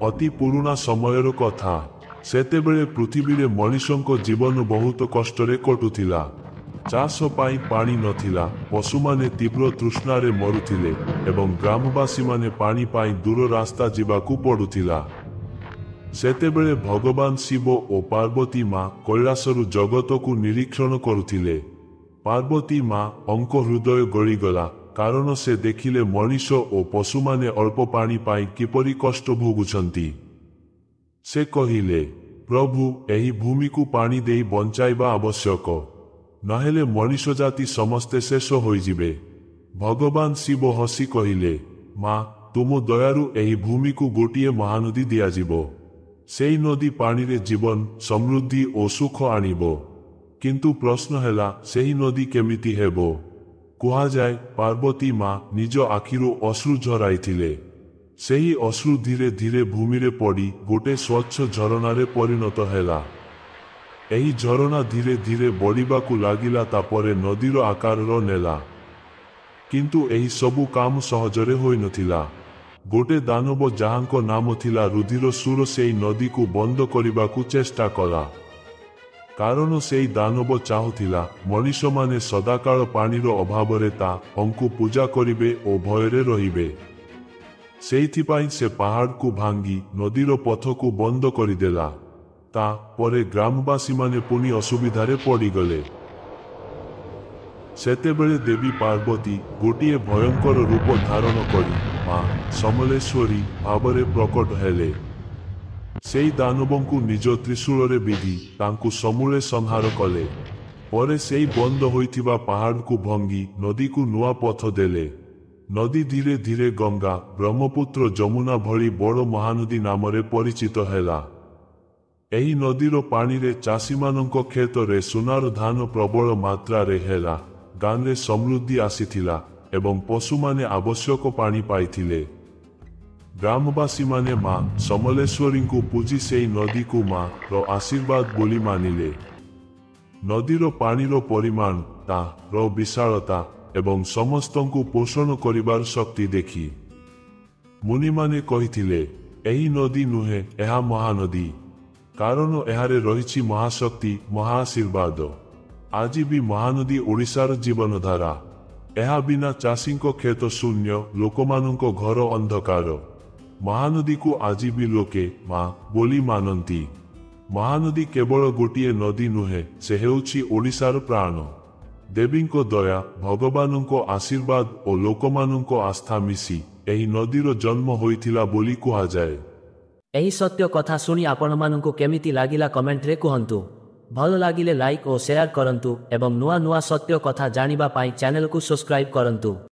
ଅତି ପୁରୁଣା ସମୟର କଥା। ସେତେବେଳେ ପୃଥିବୀରେ ମଣିଷଙ୍କ ଜୀବନ ବହୁତ କଷ୍ଟରେ କଟୁଥିଲା। ଚାଷ ପାଇଁ ପାଣି ନଥିଲା, ପଶୁମାନେ ତୀବ୍ର ତୃଷ୍ଣାରେ ମରୁଥିଲେ ଏବଂ ଗ୍ରାମବାସୀମାନେ ପାଣି ପାଇଁ ଦୂର ରାସ୍ତା ଯିବାକୁ ପଡୁଥିଲା। ସେତେବେଳେ ଭଗବାନ ଶିବ ଓ ପାର୍ବତୀ ମା କୈଳାସରୁ ଜଗତକୁ ନିରୀକ୍ଷଣ କରୁଥିଲେ। ପାର୍ବତୀ ମାଙ୍କ ହୃଦୟ ଗଳିଗଲା, କାରଣ ସେ ଦେଖିଲେ ମଣିଷ ଓ ପଶୁମାନେ ଅଳ୍ପ ପାଣି ପାଇଁ କିପରି କଷ୍ଟ ଭୋଗୁଛନ୍ତି। ସେ କହିଲେ, ପ୍ରଭୁ, ଏହି ଭୂମିକୁ ପାଣି ଦେଇ ବଞ୍ଚାଇବା ଆବଶ୍ୟକ, ନହେଲେ ମଣିଷ ଜାତି ସମସ୍ତେ ଶେଷ ହୋଇଯିବେ। ଭଗବାନ ଶିବ ହସି କହିଲେ, ମା, ତୁମ ଦୟାରୁ ଏହି ଭୂମିକୁ ଗୋଟିଏ ମହାନଦୀ ଦିଆଯିବ। ସେଇ ନଦୀ ପାଣିରେ ଜୀବନ, ସମୃଦ୍ଧି ଓ ସୁଖ ଆଣିବ। କିନ୍ତୁ ପ୍ରଶ୍ନ ହେଲା, ସେହି ନଦୀ କେମିତି ହେବ? କୁହାଯାଏ, ପାର୍ବତୀ ମା ନିଜ ଆଖିରୁ ଅଶ୍ରୁ ଝରାଇଥିଲେ। ସେହି ଅଶ୍ରୁ ଧୀରେ ଧୀରେ ଭୂମିରେ ପଡ଼ି ଗୋଟେ ସ୍ୱଚ୍ଛ ଝରଣାରେ ପରିଣତ ହେଲା। ଏହି ଝରଣା ଧୀରେ ଧୀରେ ବଢ଼ିବାକୁ ଲାଗିଲା, ତାପରେ ନଦୀର ଆକାରର ନେଲା। କିନ୍ତୁ ଏହି ସବୁ କାମ ସହଜରେ ହୋଇନଥିଲା। ଗୋଟେ ଦାନବ, ଯାହାଙ୍କ ନାମ ଥିଲା ରୁଧିର ସୁର, ସେଇ ନଦୀକୁ ବନ୍ଦ କରିବାକୁ ଚେଷ୍ଟା କଲା। କାରଣ ସେଇ ଦାନବ ଚାହୁଁଥିଲା ମଣିଷମାନେ ସଦାକାଳ ପାଣିର ଅଭାବରେ ତାଙ୍କୁ ପୂଜା କରିବେ ଓ ଭୟରେ ରହିବେ। ସେଇଥିପାଇଁ ସେ ପାହାଡ଼କୁ ଭାଙ୍ଗି ନଦୀର ପଥକୁ ବନ୍ଦ କରିଦେଲା। ତାପରେ ଗ୍ରାମବାସୀମାନେ ପୁଣି ଅସୁବିଧାରେ ପଡ଼ିଗଲେ। ସେତେବେଳେ ଦେବୀ ପାର୍ବତୀ ଗୋଟିଏ ଭୟଙ୍କର ରୂପ ଧାରଣ କରି ମା ସମଲେଶ୍ୱରୀ ଭାବରେ ପ୍ରକଟ ହେଲେ। ସେଇ ଦାନବଙ୍କୁ ନିଜ ତ୍ରିଶୂଳରେ ବିଧି ତାଙ୍କୁ ସମୂଳେ ସଂହାର କଲେ। ପରେ ସେଇ ବନ୍ଦ ହୋଇଥିବା ପାହାଡ଼କୁ ଭଙ୍ଗି ନଦୀକୁ ନୂଆ ପଥ ଦେଲେ। ନଦୀ ଧୀରେ ଧୀରେ ଗଙ୍ଗା, ବ୍ରହ୍ମପୁତ୍ର, ଯମୁନା ଭଳି ବଡ଼ ମହାନଦୀ ନାମରେ ପରିଚିତ ହେଲା। ଏହି ନଦୀର ପାଣିରେ ଚାଷୀମାନଙ୍କ କ୍ଷେତରେ ସୁନାର ଧାନ ପ୍ରବଳ ମାତ୍ରାରେ ହେଲା, ଗାଁରେ ସମୃଦ୍ଧି ଆସିଥିଲା ଏବଂ ପଶୁମାନେ ଆବଶ୍ୟକ ପାଣି ପାଇଥିଲେ। ଗ୍ରାମବାସୀମାନେ ମା ସମଲେଶ୍ୱରୀଙ୍କୁ ପୂଜି ସେଇ ନଦୀକୁ ମା ର ଆଶୀର୍ବାଦ ବୋଲି ମାନିଲେ। ନଦୀର ପାଣିର ପରିମାଣ, ତାର ବିଶାଳତା ଏବଂ ସମସ୍ତଙ୍କୁ ପୋଷଣ କରିବାର ଶକ୍ତି ଦେଖି ମୁନିମାନେ କହିଥିଲେ, ଏହି ନଦୀ ନୁହେଁ, ଏହା ମହାନଦୀ, କାରଣ ଏହାରେ ରହିଛି ମହାଶକ୍ତି, ମହାଆଶୀର୍ବାଦ। ଆଜି ବି ମହାନଦୀ ଓଡ଼ିଶାର ଜୀବନଧାରା। ଏହା ବିନା ଚାଷୀଙ୍କ କ୍ଷେତ ଶୂନ୍ୟ, ଲୋକମାନଙ୍କ ଘର ଅନ୍ଧକାର। ମହାନଦୀକୁ ଆଜି ବି ଲୋକେ ମା ବୋଲି ମାନନ୍ତି। ମହାନଦୀ କେବଳ ଗୋଟିଏ ନଦୀ ନୁହେଁ, ସେ ହେଉଛି ଓଡ଼ିଶାର ପ୍ରାଣ। ଦେବୀଙ୍କ ଦୟା, ଭଗବାନଙ୍କ ଆଶୀର୍ବାଦ ଓ ଲୋକମାନଙ୍କ ଆସ୍ଥା ମିଶି ଏହି ନଦୀର ଜନ୍ମ ହୋଇଥିଲା ବୋଲି କୁହାଯାଏ। ଏହି ସତ୍ୟ କଥା ଶୁଣି ଆପଣମାନଙ୍କୁ କେମିତି ଲାଗିଲା, କମେଣ୍ଟରେ କୁହନ୍ତୁ। ଭଲ ଲାଗିଲେ ଲାଇକ୍ ଓ ସେୟାର କରନ୍ତୁ ଏବଂ ନୂଆ ନୂଆ ସତ୍ୟ କଥା ଜାଣିବା ପାଇଁ ଚ୍ୟାନେଲକୁ ସବସ୍କ୍ରାଇବ୍ କରନ୍ତୁ।